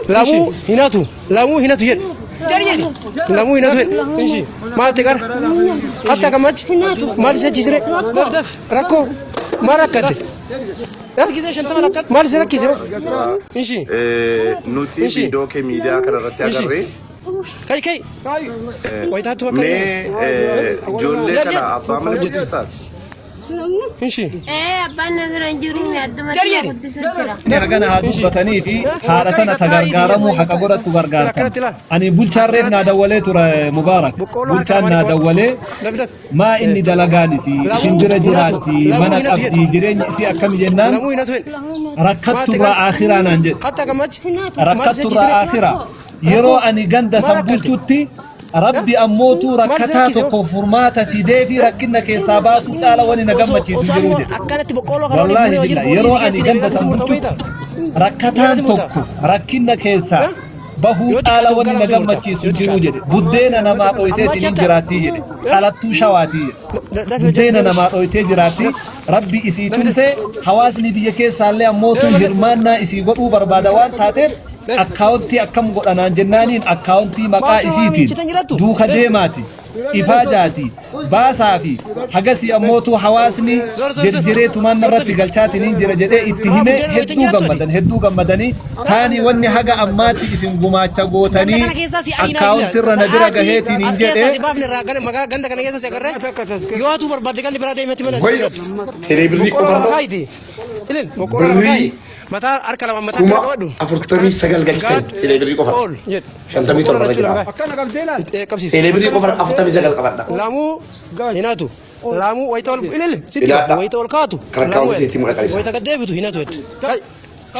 Lamuu hinatu. Lamuu hinatu jedhe. Jedhi jedhi. Lamuu hinatu jedhe. Ishi. Maal ta'e qara? Hatta gammachi? Maal isa jijjiire? Rakkoo. Maal rakkate? Maal isa rakkise? Ishi. Nuti viidiyoo kee miidiyaa kana irratti agarre. Kai kai. Wayitaatti bakka. Mee ijoollee kana abbaa mana guddistaati? Ishi. Ee, abbaan na bira hin jiru, adduma Jedhi jedhi. guddisu jira. Hagana haa dubbatanii fi haadha tana ta gargaaramuu haqa godhattu gargaartan. Ani bulchaan reef naa dawwalee ture, Mubaarak. Bulchaan naa dawwalee, maa inni dalagaan isii isin bira jiraatti, mana qabdi, jireenyi isii akkami jennaan, Lamuu hinatu jedhe. rakkatturraa akhiraa naan jedhe. Hatta gammachi? Rakkatturraa akhiraa. Yeroo ani ganda san bulchutti Rabbi ammootu rakkataa tokko furmaata fidee fi rakkinna keessaa baasuu caala wani na gammachiisu hin jiru jedhe. Akkanatti boqqolloo kana Wallaahi billahi, yeroo ani ganda san bulchutti rakkataan tokko rakkinna keessaa bahuu caala wanni na gammachiisu hin jiru jedhe. Buddeena namaa dhoyteetiin hin jiraattii jedhe. Dhalattuu Shawaatii jedhe. Buddeena namaa dhoytee jiraatti. Rabbi isii tumsee, hawaasni biyya keessaallee ammootu hirmaannaa isii godhuu barbaada waan taateef, akkaawontii akkam godhanaan jennaaniin, akkaawontii maqaa isiitiin duuka deemaati, ifaajaati baasaa fi hagasii ammootu hawaasni jirjireetumaan irratti galchaatiniin jira jedhee itti hime. Hedduu gammadan, hedduu gammadanii taanii wanni haga ammaatti isin gumaacha gootanii akkaawontirra na bira gaheetiin As jedhee. keessa si baafne irraa magaalaa ganda kana keessa si agarre. Yoo hatuu barbaadde gandi biraa deemetti mana si Wayyo. jiraatu. Teeleebirrii Boqqolloo lafa qofa kaayiti. Ilil boqqolloo lafa birrii kaayi. Mataa harka lama mataa kuma kana qabadhu. 49 galchitan teeleebirrii qofa. Ol jedhe. 57 irra jira. Qabsiisi. Teeleebirrii qofa 49 qabadha. Lamuu hinatu. Lamuu wayita ol ilil sitti Ilaadha. wayita ol kaatu. Kan akkaawuntii sitti mul'ata isa. Wayita gad deebitu hinatu jette. Kai.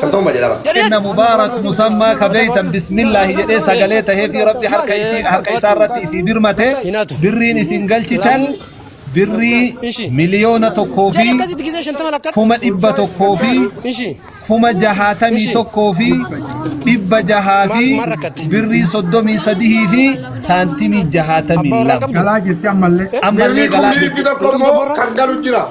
50 jedhama. Inna Mubaarak Musammaa ka beeytan bismillaahi jedhee sagalee tahee fi Rabbi harka isii harka isaa irratti isii birmate. Hinatu. Birriin isin galchitan birrii Ishi. 1,000 Jedhi fi akkasitti gisee 50 lakkan. 100,000 fi Ishi. 61,600 fi Maal rakkatte? birrii 33 fi saantimii Abbaa warraa 62. qabdu. Galaa jirti ammallee. Ammallee Birrii galaa kumni jirti. 100 immoo kan galu jira.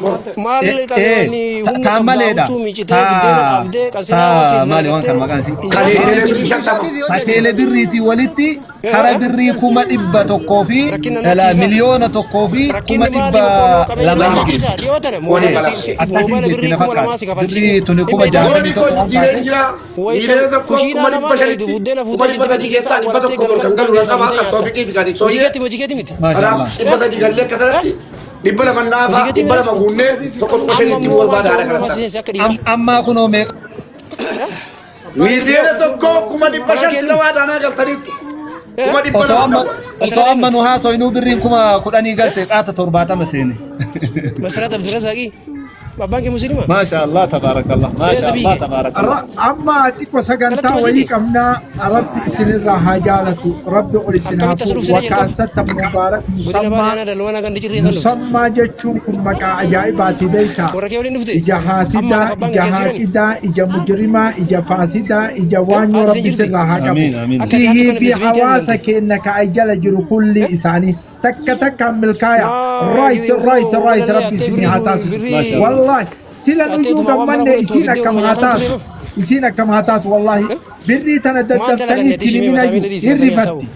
Maal qabanii humna Taa qabdaa maleedha. huccuu miicitee buddeena qabdee qasinaa Taa maali waan kan maqaan isii? Kan teeleebirrii 50. Hoteela birriitii walitti kara birrii 100,000 fi Rakkina dhala naachiisa. 1,200 Rakkinni maali boqqolloo qabeenya 200,000. naachiisa. Dhiyoo tana Walii gala. Akkasii moobaayila jetti birrii na 2000 si fakkaata. kafalchiise. Birrii tuni kuma Goonni jaatamii koo tokko waan jijjiireen taateef. jira. Miiliyoona 1 500tti 300,000 keessaa 100 ol kan galu nan qaba. Kan Toofiqii fi kan Hojii Sooyyee. keetti, hojii keetti miti. Maasha Kanaaf Allah. 300 gallee akka sanatti 200 naafaa, 200 guunnee 1.5tti wal baada haala kanatti. Akka dhiiraa. Ammaa kunoo meeqa? 1,500,000 sila waa daanaa galtaniittu. Kuma dhibba Osoo lama amma qabu. osoo amma nu haasoynuu birriin 10,000 galte, qaata 70 seene. Masarat Abdurrazaaqii. Abbaan kee musliima? Maasha Allah, tabaarakallah. Maasha Allah, tabaarakallah. Amma xiqqoo sagantaa wayii qabnaa. Rabbi isinirraa haa jaalatu, Rabbi ol isin haa Akkamitti as fuudhu. dhufte jettu? Wakaasata Mubaarak Godina Musammaa. Baale aanaa Dalwanaa gandi cirrii san dhufte. Musammaa jechuun kun maqaa ajaa'ibaati, beektaa? Warra kee waliin dhufte? Ija Amma haasidaa, lafa abbaan ija kee keessa jiran? haaqidaa, ija mujrimaa, ija faasidaa, ija waanyoo Haati Rabbi jirti? sirraa haa qabu. Amiin, amiin. Akka dhiyaatu Sihii kana fi bisbiitii hawaasa argamte. keenya ka'a jala jiru kulli isaanii takka takkaan milkaaya. Right, right, right. Rabbi isinii haa taasisu. Maasha Allah. Wallahi sila nuyyuu gammanne. Isiin akkam haa taatu, isiin akkam haa taatu. Wallahi birrii tana daddaftanii itti himinayyuu hin rifatti.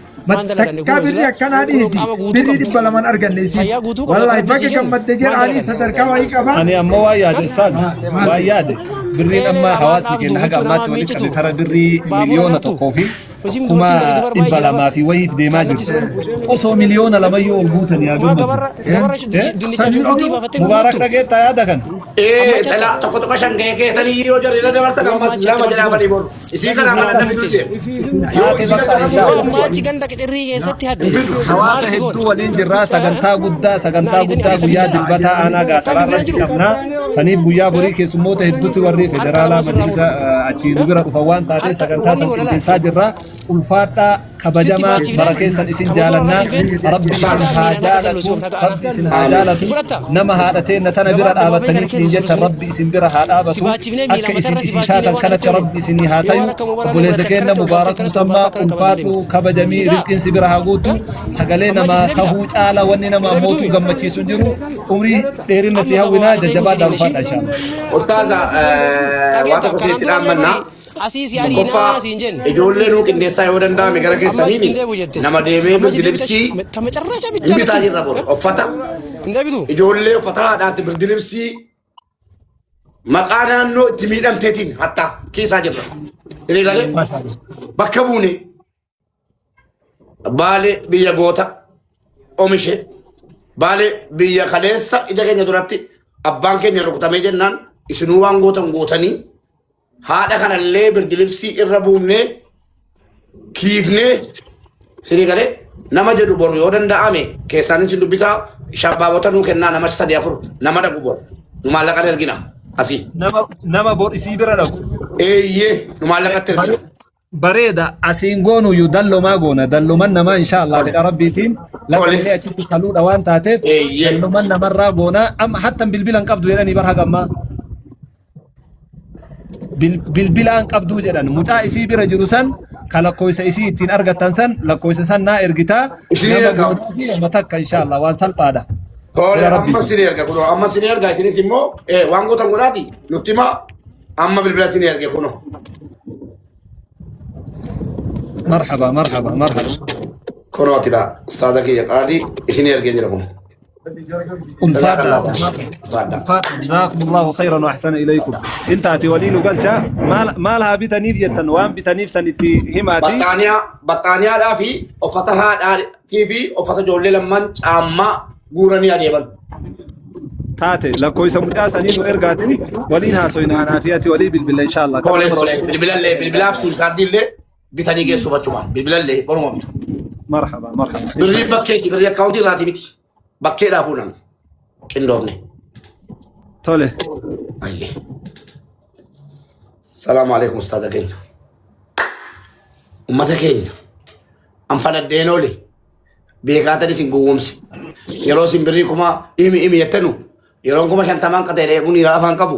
Takkaa birrii akkanaa dhiisi, birrii 200 arganne isiin. Wallahi baga gammadde jedhaanii sadarkaa wayii qabaa. Ani ammoo waan yaade, ustaaz, Maal? waan yaade, birriin amma hawaasni keenya haga ammaatti walitti qabe kara birrii 1,200,000 fi wayiif deemaa jiru. Osoo 2 miliyoona ol guutan yaa gammadu. Mubaarak, dhageettaa yaada kana? Ee, dhala 1.5 gahee keetanii yoo jarri irra dabarsan ammas lama jalaa badii boru. Isii kana mana namni duute. Yoo Taate isii bakka kana inshallah. Ammaa achi ganda qixirrii keessatti hadde. Hawaasa hedduu waliin jirraa. Sagantaa guddaa, sagantaa guddaa guyyaa Dilbataa aanaa Gaasaraa irratti qabna. Saniif guyyaa borii keessummoota hedduutti warri federaalaa majlisa achii nu bira dhufan waan taateef sagantaa san qindeessaa jirra. Ulfaadhaa, kabajamaa, bara keessan isin jaalannaa. Rabbi isin haa jaalatu, Rabbi isin haa jaalatu. Nama haadha teenna tana bira dhaabattanii ittiin jettan Rabbi isin bira haa dhaabatu. Akka isin isii taatan kanatti Rabbi isinii haa tayu. Obboleessa keenya Mubaarak Musammaa, ulfaadhu, kabajamii, rizqiin si bira haa guutu. Sagalee namaa tahuu caala wanni nama mootuu gammachiisu hin jiru. Umrii dheerina si hawwinaa, jajjabaadhaa, ulfaadha, inshallah. Ustaaza, waa tokko sitti dhaammannaa. Asii si ariinaa Tokkoffaa siin jenne. ijoollee nuu qindeessaa yoo danda'ame gara Amma achitti hin keessaniin deebi'u jette. nama deemee Amma achitti birdilibsii deebite tamacarraasha hin bichaa bitaa natti. jirra boru uffata Hin deebitu. ijoollee uffata haadhaatti birdilibsii maqaa naannoo itti miidhamteetiin hattaa keessaa jirra. Siree galee bakka buune Baalee biyya goota oomishe Baalee biyya kaleessa ija keenya duratti abbaan keenya rukutamee jennaan isinuu waan gootan gootanii haadha kanallee birdilibsii irra buufnee kiifnee sinii galee nama jedhu boru yoo danda'ame keessaan isin dubbisaa shabaabota nuu kennaa nama sadii afur nama dhaqu boru nu maallaqan ergina asii Nama bor isii bira dhaqu. eeyyee nu maallaqatti ergina. Bareeda asiin goonuyyuu dallomaa goona dalloman namaa insha Allah fedha rabbiitiin lafa Tole. illee achitti kaluudha waan taateef Eeyyee. dalloman namarraa goona amma hattan bilbilan qabdu jedhanii bar hagammaa bilbilaan qabduu jedhan mucaa isii bira jiru san ka lakkoofsa isii ittiin argattan san lakkoofsa san naa ergitaa Isinii nama ergaa. goonaa fi nama takka insha Allah waan salphaadha. Tole Fedha amma rabbiitiin. isinii erga kunoo amma isinii erga isinis immoo waan gootan godhaati nutti himaa amma bilbila isinii erge kunoo. Marhaba marhaba marhaba. Kunootidha ustaaza kiyya qaalii isinii ergee jira kun. Ulfaadha. Ulfaadha. Jazakumullahu khayran wa ahsana ilaykum. Intaati waliin galcha maal maal haa bitaniif jettan waan bitaniif san itti himaati. Baxxaaniyaa baxxaaniyaadhaa fi uffata haadhaatii fi uffata ijoollee lamman caammaa guuranii adeeman. Taate lakkoofsa mucaa sanii nu ergaatini waliin haasoyna anaa fi ati walii bilbila inshallah. Tole tole bilbilallee bilbilaaf siim kaardiillee bitanii geessuuf achumaan bilbilallee boruma bitu. Marhaba marhaba. Birrii bakkeeti birrii akkaawuntii irraatii miti. Bakkeedhaa fuudhan qindoofne. Tole. Ayyee. Salaamu alaikum ustaaza keenya. Ummata keenya. Anfaladdeen oole. Beekaa tani isin gowwoomse. Yeroo isin birrii kuma imi imi jettanu yeroon 50,000 qatee dheebuun dhiiraa afaan qabu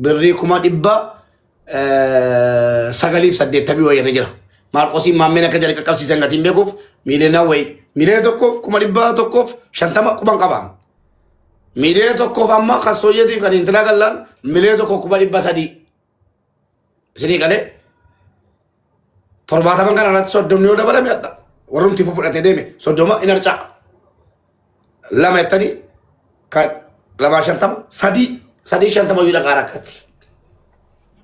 birrii 980,000 wayii irra jira. Maarqosiin maammeen akka jala qaqqabsiisan gatiin beekuuf miiliyoona wayii 1,150,000 quban qaba. 1,000,000 amma kan sooyyeetiif kan intalaa gallaan 1,300,000. Isinii galee 70n kana irratti 30 yoo dabalame hadha. Warrumti fudhatee deeme 30 in harca'a. Lama jettanii kan lamaa 50 sadii sadii 50 iyyuu dhaqaa rakkatti.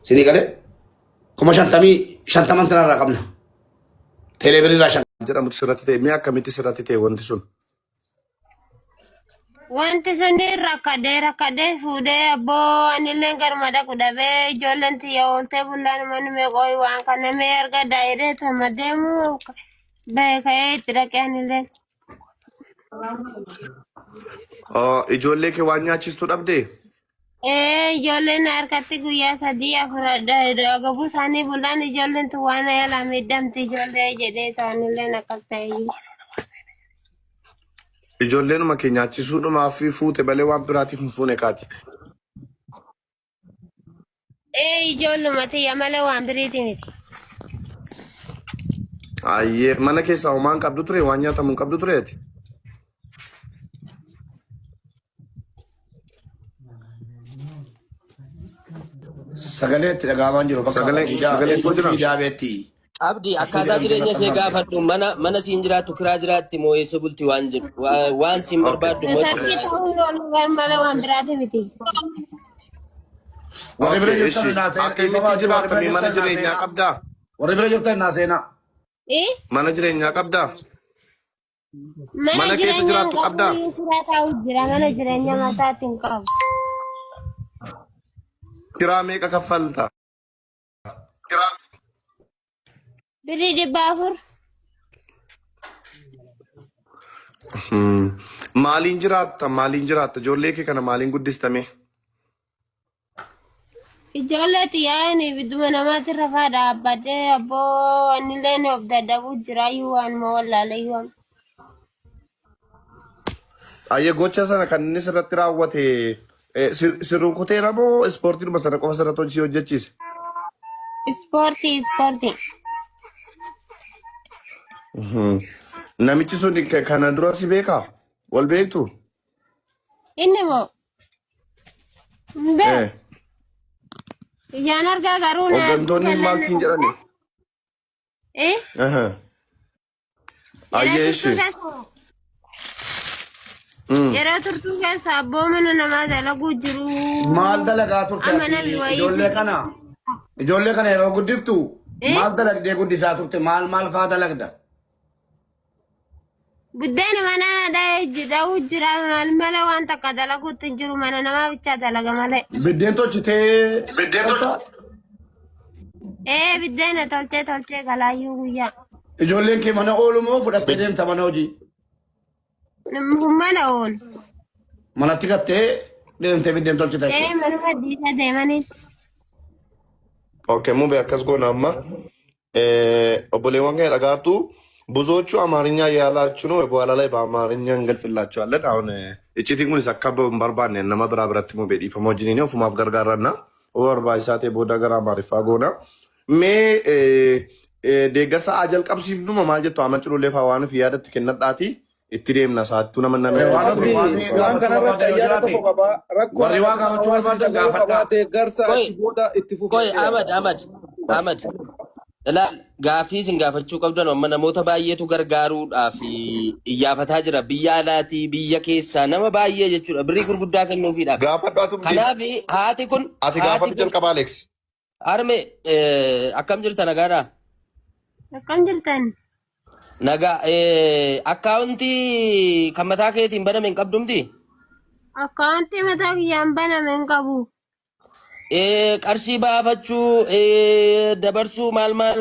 Isinii galee 50,050 tanarraa qabna. Teeleebiriirraa 50. Jedhamutu sirratti ta'e mee akkamitti sirratti ta'e wanti sun? Wanti suni rakkadee rakkadee fuudhee abboo anillee garuma dhaqu dhabee ijoolleen tiyya ooltee bullaan manni meeqooyi waan kana mee arga daa'iree tama deemu bahe ka'ee itti dhaqee anillee. Oh, ijoollee kee waan nyaachistu dhabdee? Ee ijoolleen harkatti guyyaa sadii afur agabuu isaanii bullaan ijoolleen tun waan yaalaa miidhamti ijoollee jedhee ta'anillee akkas ta'e. Ijoolleenuma kee nyaachisuudhumaaf fuute malee waan biraatiif hin fuune kaati. Ee ijoolluma tiyya malee waan biriiti miti. Ayyee mana keessaa homaa hin qabdu ture waan nyaatamu hin qabdu ture ati. Sagalee itti dhaga'amaa jiru bakka Sagalee miidiyaa sagalee koo jira. miidiyaa beetti. Abdi akkaataa jireenya ishee gaafadhu mana siin jiraattu kiraa jiraatti moo eessa bulti waan jedhu waan siin Okay. barbaaddu moo Sarki jechuudha. ta'uun oolu malee waan biraati miti. Warri bira Okay, jirtan ishi. naa seenaa Akka inni dhiifama itti warri bira jiraatame mana jirtan naa jireenyaa seenaa. qabdaa? Warri bira jirtan naa seenaa. Eh? Mana jireenyaa qabdaa? Mana Mana keessa jireenyaa hin jiraattu qabu qabdaa? kiraa taa'u jira mana jireenyaa mataatti hin qabu. Kiraa meeqa kaffalta? Birrii 400. Maaliin jiraatta? Maaliin jiraatta? Ijoollee kee kana maaliin guddistame? Ijoollee xiyyaa'een ibidduma namaatti rafaa dhaabbadhee abboo anillee of dadhabuu jiraayyuu waanuma wallaaleyyuu amma. Ayyee gocha sana kan inni sirratti raawwate si rukuteera moo ispoortiidhuma sana qofa sirratti hojii hojjechiise? Ispoortii ispoortii. Namichi sun kana dura si beekaa? Wal beektu? Inni moo hin beeku. Ijaan argaa garuu na Hooggantoonni maal siin jedhani? Eh? Aha. Yeroo Ayyee turtuu ishee. keessa yeroo turtuu keessa abboo mana namaa dalaguu jiru. Maal dalagaa turte Amma ati namni wayii ijoollee kana? Ijoollee kana yeroo guddiftu Eh? maal dalagdee guddisaa turte? Maal maal faa dalagda? Buddeena mana dha'uu jira maal malee waan takka dalaguutti hin jiru mana namaa bichaa dalaga malee. Biddeen tolchitee galtaa? Ee biddeena tolchee tolchee galaayyuu guyyaa. Ijoolleen kee mana oolu moo fudhattee deemta mana hojii? Mana oolu. Manatti gattee deemtee biddeen tolchita Ee jechuudha. manuma diisaa deemanii. Okay, Mube akkas goona amma obboleewwan keenya dhagaartu ብዙዎቹ አማርኛ እያላችሁ ነው። በኋላ ላይ በአማርኛ እንገልጽላቸዋለን። አሁን iccitiin kunis akka hin barbaanne nama biraa biratti Mube dhiifama wajjiniin ofumaaf gargaaranna. Barbaachisaa ta'e booda gara Amaariffaa goona. Mee deeggarsa haa jalqabsiifnuma maal jettu amma culullee fa'aa waan ofii yaadatti kennadhaati itti deemna saattuu nama namni Waan waan ofii ta'eef. waan Waan gaafachuu kanarratti barbaadan yoo ayyaana jiraate tokko qaba. Rakkoo warri waa kana gaafachuu hawaasni barbaadan dhaga'uu qaba. gaafadhaa. Deeggarsa Qoy achi booda itti fufa qoy jedheera. Ahmad Ahmad Ahmad ilaal gaaffii isin gaafachuu qabdan amma namoota baay'eetu gargaaruudhaaf iyyaafataa jira biyya alaatii biyya keessaa nama baay'ee jechuudha birrii gurguddaa kennuufiidhaaf. Gaafadhu atumti. Kanaaf haati kun Ati haati gaafadhu kun jalqaba Alex. harme akkam jirta nagaadhaa? Akkam jirtan? Nagaa akkaawuntii kan mataa keetiin baname hin qabdumti? Akkaawuntii mataa kiyyaan baname hin qabu. Qarshii baafachuu dabarsuu maal maal